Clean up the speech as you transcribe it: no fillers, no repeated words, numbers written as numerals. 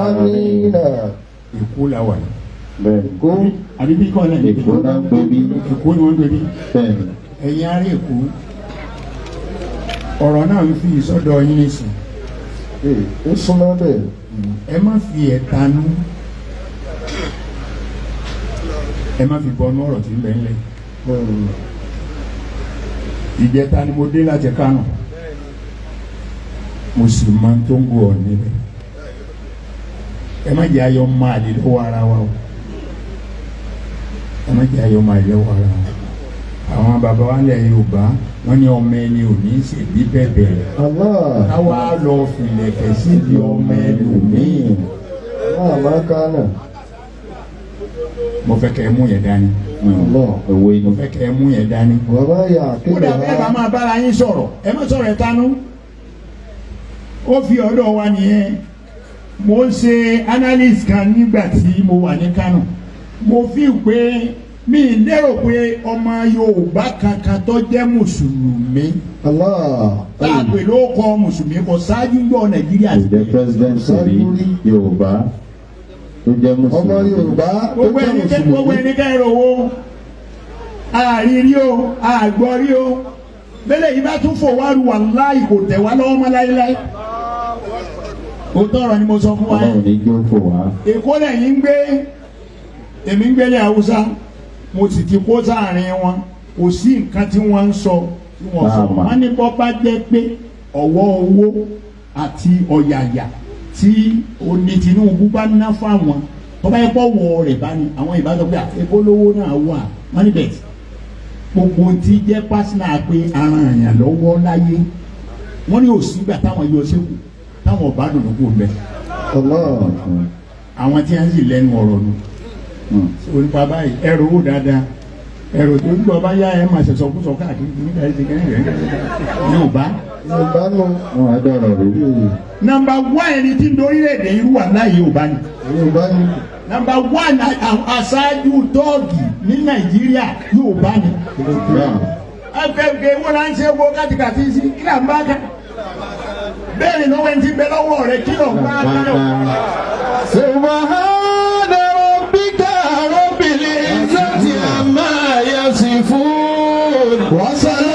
Amina. Èkó la wà yìí. Bẹ́ẹ̀. Èkó. Àbí bí kọ́ náà ní? Èkó náà ń gbé bí. Èkó ni wọ́n ń gbé bí. Bẹ́ẹ̀ ni. Ẹ̀yin ará Èkó, ọ̀rọ̀ náà ń fi ìsọdọ̀ yín nísìn. Ee, ó súnmọ́ bẹ́ẹ̀. Ẹ má fi ẹ̀tanú, ẹ má fi bọnú ọ̀rọ̀ tí ń bẹ ńlẹ̀. Ìjẹta ni mo dé láti Kánò, mo sì máa ń tó ń gbọ́ ọ níbẹ̀. Ẹ má jẹ́ ayọ̀ máa lè lọ́wọ́ ara wa o, ẹ má jẹ́ ayọ̀ máa lè lọ́wọ́ ara wa. Àwọn bàbá wa lẹ̀ Yorùbá, wọ́n ní ọmọ ẹni ò ní ṣèbí bẹ́ẹ̀ bẹ̀rẹ̀. Allah. Káwá lọ fìlẹ̀kẹ̀ síbi ọmọ ẹlòmíì. Allah máa kánà. Mo fẹ́ kẹ́ ẹ mú yẹn dání. Allah. Òwe Mo ni. fẹ́ kẹ́ ẹ mú yẹn dání. Wàmá yà Kódà bẹ́ẹ̀ bá máa bára yín sọ̀rọ̀, ẹ má sọ̀rọ̀ ẹ̀ tánú. Ó fi ọ̀dọ̀ wa nìyẹn. Mo ń ṣe analyst kan nígbà tí mo wà ní Kánò. Mo fi pé mi lérò pé ọmọ Yorùbá kankan tó jẹ́ mùsùlùmí, Allah. tá a pè ló kọ mùsùlùmí, kò ṣáájú gbọ́ Nàìjíríà Kò sí. jẹ́ president rí Yorùbá tó jẹ́ Ọmọ mùsùlùmí. Yorùbá tó Gbogbo jẹ́ ẹni kẹ́, gbogbo mùsùlùmí. ẹni kẹ́ ẹ̀rọ wo àrírí o, àgbọ̀rí o, bẹ́lẹ̀ yìí bá tún fò wá ru, wàláhì kò tẹ̀ wá lọ́wọ́ mọ́ láéláé. Òótọ́ ọ̀rọ̀ ni mo sọ fún wa. Ọlọ́run ní kí ó fò wá. Èkó lẹ́yìn ń gbé, èmi ń gbélé Haúsá, mo sì ti kó sáàrin wọn. Kò sí nǹkan tí wọ́n ń sọ tí wọ́n sọ. Àmà. Wọ́n ní bọ́ bá jẹ́ pé ọ̀wọ́ owó àti ọ̀yàyà tí oní Tinubu bá ná fáwọn, tó bá yẹ pọ̀ wọ rẹ̀ bá ní àwọn ìbá sọ pé ebó lówó náà wà, wọ́n ní bẹ́ẹ̀ gbogbo tí jẹ́ pásínà pé ara àyàn lọ́wọ́ láyé, wọ́n ní òsíngbà táwọn yọ sẹ́kù táwọn ọ̀bá dùn kú mbẹ́. Allah. Àwọn tí wọ́n sì lẹ́nu ọ̀rọ̀ nù onípa báyìí, ẹrù owó dáadáa, ẹrù tó ń gbọ́ bá yá, ẹ máa ṣẹ̀ṣọ̀ kú sọ káàkiri nígbà tí Yorùbá. Yorùbá nù. Wọn á dọ̀rọ̀ rú. Number one, ẹni tí ń dorílẹ̀-èdè irú wà láàyè, Yorùbá ni. Yorùbá ni. Number one, aṣáájú tọ́ọ̀gì ní Nàìjíríà, Yorùbá ni. Ẹgbẹ́ wọn là ń ṣe wo kátìkàtì sí, kí là ń bá ká bẹ́ẹ̀ ni lọ́wọ́ ẹni tí ń bẹ lọ́wọ́ rẹ̀, kí ló ń bá ká. سبحان ربك رب العزة عما يصفون. وسلام.